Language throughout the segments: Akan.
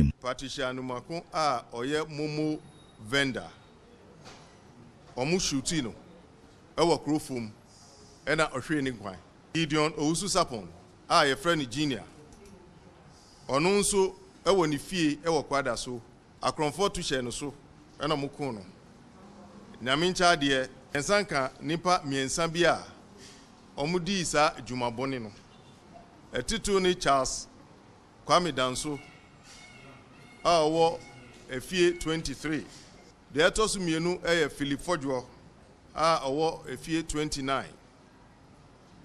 anim. Patricia Anomako a ɔyɛ momo vendor, ɔmo shooti no ɛwɔ Kurofom ɛna ɔhwee ne nkwan. Gideon Owusu Sapon a yɛfrɛ no Junior, ɔno nso ɛwɔ ne fie ɛwɔ Kwadaso, akorɔmfoɔ to hyɛ no so ɛna ɔmo koo no. Nyame nkyɛ adeɛ, yɛnsa nka nnipa mmiɛnsa bi a ɔmo dii saa dwumabɔne no. Ɛtitiriw ne Charles Kwame Danso a ɔwɔ efie 23. Deɛ ɛtɔ so mmienu yɛ Philip Fɔdwoɔ a ɔwɔ efie 29.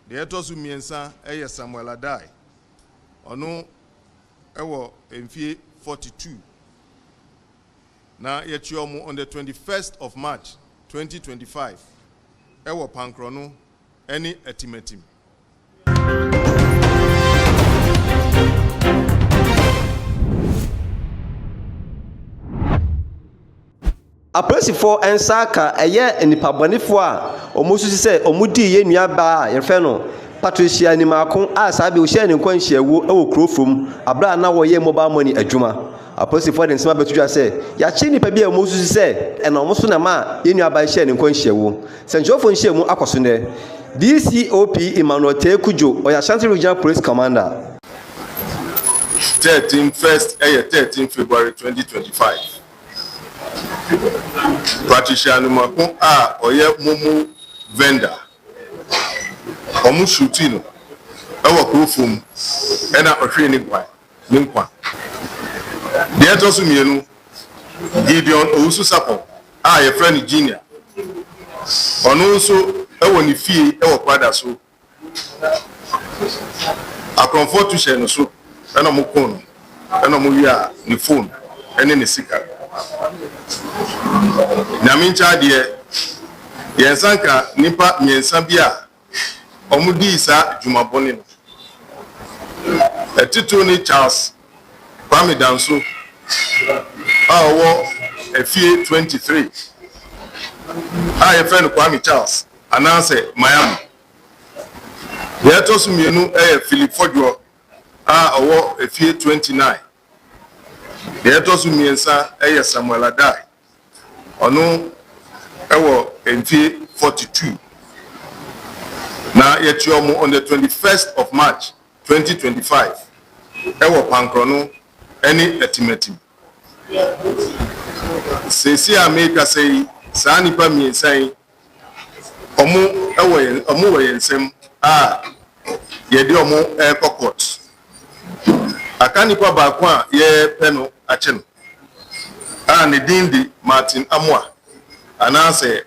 Deɛ ɛtɔ so mmiɛnsa yɛ Samuel Adai, ɔno wɔ mfie 42. Na yɛkyerɛ wɔn on the 21st of March 2025 ɛwɔ Pankrɔno ne Atimatim. Apolisifoɔ nsa aka ɛyɛ nnipabɔnefoɔ a wɔsusu sɛ wɔdii yɛn nuabaa a yɛfrɛ no Patricia Nimako a saa bere ɔhyɛɛ ne nkwanhyiawuo wɔ kuro fam berɛ a na wɔyɛ mobile money adwuma. Apolisifoɔ de nsɛm abɛto dwa sɛ yɛakye nnipa bi a wɔsusu sɛ ɛnam wɔn so na ɛmaa yɛn nuabaa yi hyɛɛ ne nkwanhyiawuo. Sɛnkyerɛwfo nhyiamu akɔ so nnɛ. DCOP Emmanuel Teye Cudjoe, ɔyɛ Ashanti Regional Police Commander. 13 first yɛ 13 February 2025. Patricia Anomako a ɔyɛ momo vendor, ɔmo shooti no wɔ Kurofom ɛna ɔhwee ne nkwa ne nkwa. Deɛ ɛtɔ so mmienu, Gideon Owusu Sapon a yɛfrɛ no Junior, ɔno nso wɔ ne fie wɔ Kwadaso. Akorɔmfoɔ tu hyɛɛ no so na wɔkuu no na wɔwiaa ne phone ne ne sika. Nyame nkyɛ adeɛ, yɛn nsa nka nnipa mmiɛnsa bi a wɔdii saa dwuma bɔne no. Atitiriw ne Charles Kwame Danso a ɔwɔ afie 23 a yɛfrɛ no Kwame Charles anaasɛ Miami. Deɛ ɛtɔ so mmienu yɛ Philip Fɔdwoɔ a ɔwɔ efie 29. Deɛ ɛtɔ so mmiɛnsa yɛ Samuel Adai, ɔno wɔ mfie 42. Na yɛkyerɛ wɔn on the 21st of March 2025 wɔ Pankrɔno ne Atimatim. Seesei a merekasa yi, saa nnipa mmiɛnsa yi, wɔn wɔ yɛn wɔn wɔ yɛn nsam a yɛde wɔn rekɔ court. Aka nipa baako a yɛrepɛ no akye no a ne din de Martin Amoah anaasɛ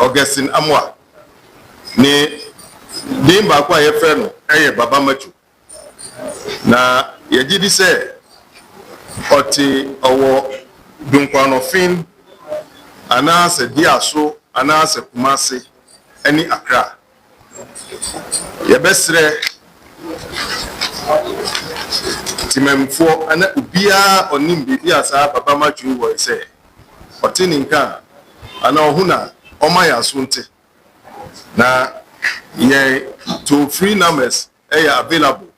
Augustine Amoah. Ne din baako a yɛfrɛ no yɛ Baba Macho. Na yɛgye di sɛ ɔte ɔwɔ Dunkwanɔfen anaasɛ Diaso anaasɛ Kumase ne Accra. Yɛbɛsrɛ Temammufoɔ ana obiara a ɔnim baabi a saa Baba Macho yi wɔ yi sɛ ɔte ne nka a anaa ɔhu no a ɔmma yɛn aso nte. Na yɛn toll free numbers yɛ available,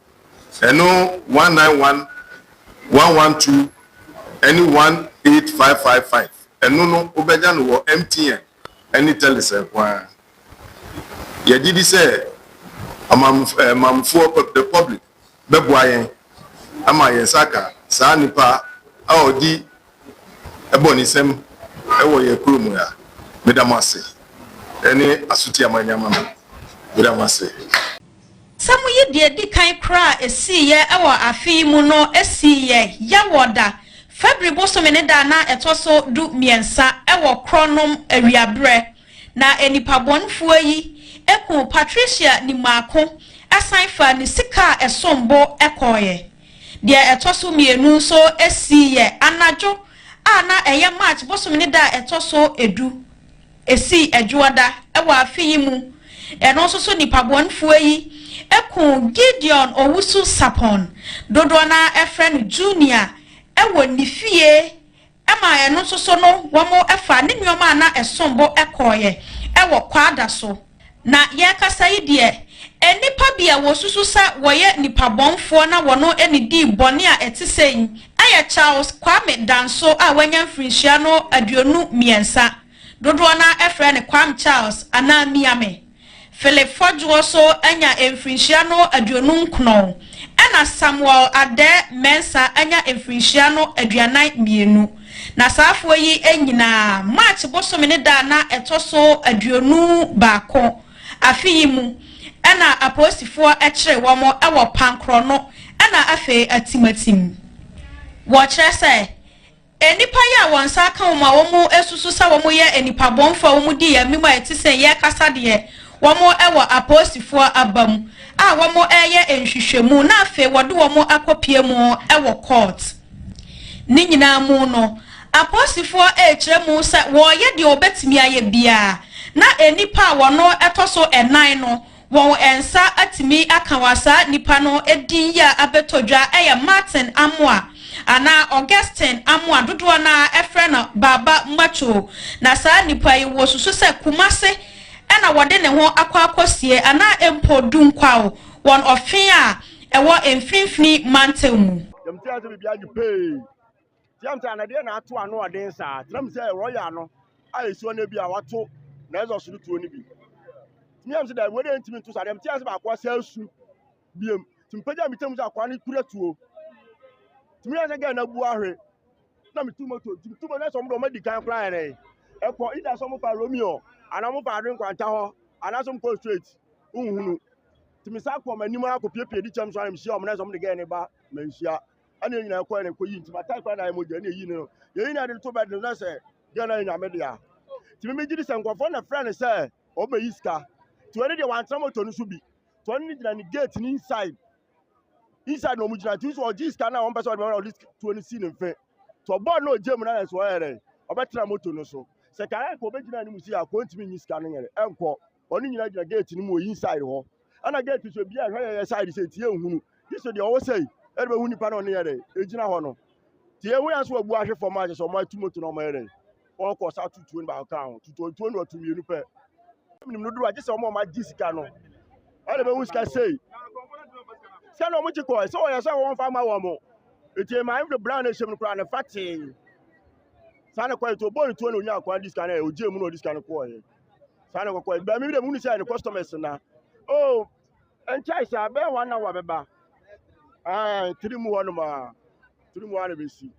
ɛno 191, 112 ɛne 18555, ɛno no wobɛnya no wɔ MTN ɛne Telecel nko ara. Yɛgye di sɛ amamfoɔ, the public, bɛboa yɛn ama yɛn nsa aka saa nipa a ɔdi bɔnesɛm wɔ yɛn kurom ha. Meda mo ase ne asotie a moanya ama me. Meda mo ase. Asɛm yi deɛ ɛdi kan koraa a ɛsiiɛ wɔ afe yi mu no siiɛ Yawɔda, February bosome ne da a na ɛtɔ so 13 wɔ Korɔnom awiaberɛ. Na nnipabɔnefoɔ yi kuu Patricia Nimako san faa ne sika a ɛsom bo kɔeɛ. Deɛ ɛtɔ so mmienu nso siiɛ anadwo a na ɛyɛ March bosome ne da a ɛtɔ so du. Ɛsii Adwoada wɔ afe yi mu. Ɛno nso so nnipabɔnefoɔ yi kuu Gideon Owusu Sarpong, dodoɔ no ara frɛ no Junior, wɔ ne fie ma ɛno nso so no wɔfaa ne nneɛma a na ɛsom bo kɔeɛ wɔ Kwada so. Na yɛrekasa yi deɛ, Nnipa bi a wɔsusu sɛ wɔyɛ nipabɔnfoɔ na wɔn ne dii bɔne a ɛte sɛ yi ɛyɛ Charles Kwame Danso a wanya mfirinhyia no 23, dodoɔ no ɛfrɛ no Kwame Charles anaa Miame. Philip Fɔdwoɔ so anya mfirinhyia no 29, ɛna Samuel Adɛ Mensah anya mfirinhyia no 42. Na saafoɔ yi nyinaa, March bosome ne da na ɛtɔ so 21 afe yi mu ɛna apolisifoɔ kyerɛ wɔn wɔ Pankorɔ no ɛna afei Atimatim. Wɔkyerɛ sɛ nnipa yi a wɔn nsa aka wɔn a wɔn asusu sɛ wɔn yɛ nnipa bɔnfo a wɔn di yɛn anim a ɛte sɛ yɛrekasa deɛ, wɔn wɔ apolisifoɔ aba mu a wɔn reyɛ nhwehwɛmu na afei wɔde wɔn akɔpie mu wɔ court. Ne nyinaa mu no, apolisifoɔ rekyerɛ mu sɛ wɔreyɛ deɛ wɔbɛtumi ayɛ biara na nnipa a wɔn ɛtɔ so ɛnan no wɔn nsa atumi aka wɔ. Saa nipa no din yi a abɛtɔ dwa ɛyɛ Martin Amoa anaa Augustine Amoa, dodoɔ no a ɛfrɛ no Baba Macho. Na saa nipa yi, wɔsusu sɛ Kumase ɛna wɔde ne ho akɔ akɔsie anaa mpo Dunkwaw, wɔn ɔfe a ɛwɔ Mfimfini Mantam mu. Yɛm tí a sɛ biribi agye pee tí a sɛ anadeɛ na ato ano ɔden saa tena mu sɛ royal no a esi hɔ no bi a wato na ɛzɔ soro tuo no bi tumi yam sɛ dɛ wɔde ntumi nto so adeɛ tí a sɛ baako asa asu biem tí mpagya mi tɛm sɛ akwa no kura tuo tumi yam sɛ gɛɛ na bu ahwe na mi tu moto tumi tu moto na sɛ ɔmo de ɔmo adi kan koraa yɛrɛ ɛkɔ ida sɛ ɔmo fa Romeo anaa ɔmo fa Ade Nkwanta hɔ anaasɛ ɔmo kɔ straight nhunu tumi sa kɔ ɔmo anim akɔ piepie di kyɛm so anam hyia ɔmo na sɛ ɔmo de gɛɛ ne ba ma nhyia ɛna yɛn nyinaa kɔ ɛna kɔ yi. Ntoma tae kora na ayɛ mogya ɛna eyi no yɛyi na de to bɛd no na sɛ gɛɛ na yɛ Nyame dea. Tumi mi gyi di sɛ nkurɔfoɔ na frɛ no sɛ ɔmo bɛyi sika tí wɔn deɛ wantena moto no so bi tí wɔn gyina ne gate ne inside na ɔmo gyina tí nso ɔgye sika na wɔn pɛ sɛ ɔde ma na ɔde tuo no si ne mfe tí ɔbɔɔ na ɔgye mu na yɛ sɛ ɔyɛ dɛ ɔbɛtena moto no so sɛ kare kɔ ɔbɛgyina anim si akɔ ntumi nyi sika no yɛrɛ ɛnkɔ. Ɔno nyinaa gyina gate no mu wɔ inside hɔ, ɛna gate so ebi a ɛhwɛ yɛ side sɛ tie nhunu gye so deɛ ɔwɔ sɛ ɛde bɛhu nipa na ɔne yɛ dɛ egyina hɔ no tie ehu yɛn nso wabu ahwe fam a kyerɛ sɛ ɔmo atu moto na ɔmo yɛ dɛ wɔn kɔ sa tutuo no baako ka ho tutuo tuo no ɔtu mmienu pɛ minim no duro a gye sɛ ɔmo a ɔmo agye sika no ɛna bɛhu sika sei sɛ na ɔmo gye kɔ sɛ ɔyɛ sɛ wɔn fa ma wɔn mo eti maa de brown ehyɛ mu no koraa ne fa tee saa na kɔ etu ɔbɔ ne tuo na onya akwan di sika no yɛ ogye mu na ɔdi sika no kɔɔ yɛ saa na kɔkɔ bɛn mi de mu ni sɛ ne customers na oh nkyɛn sɛ abɛn 1 hour bɛba 3 mu hɔ nom a 3 mu hɔ na bɛsi.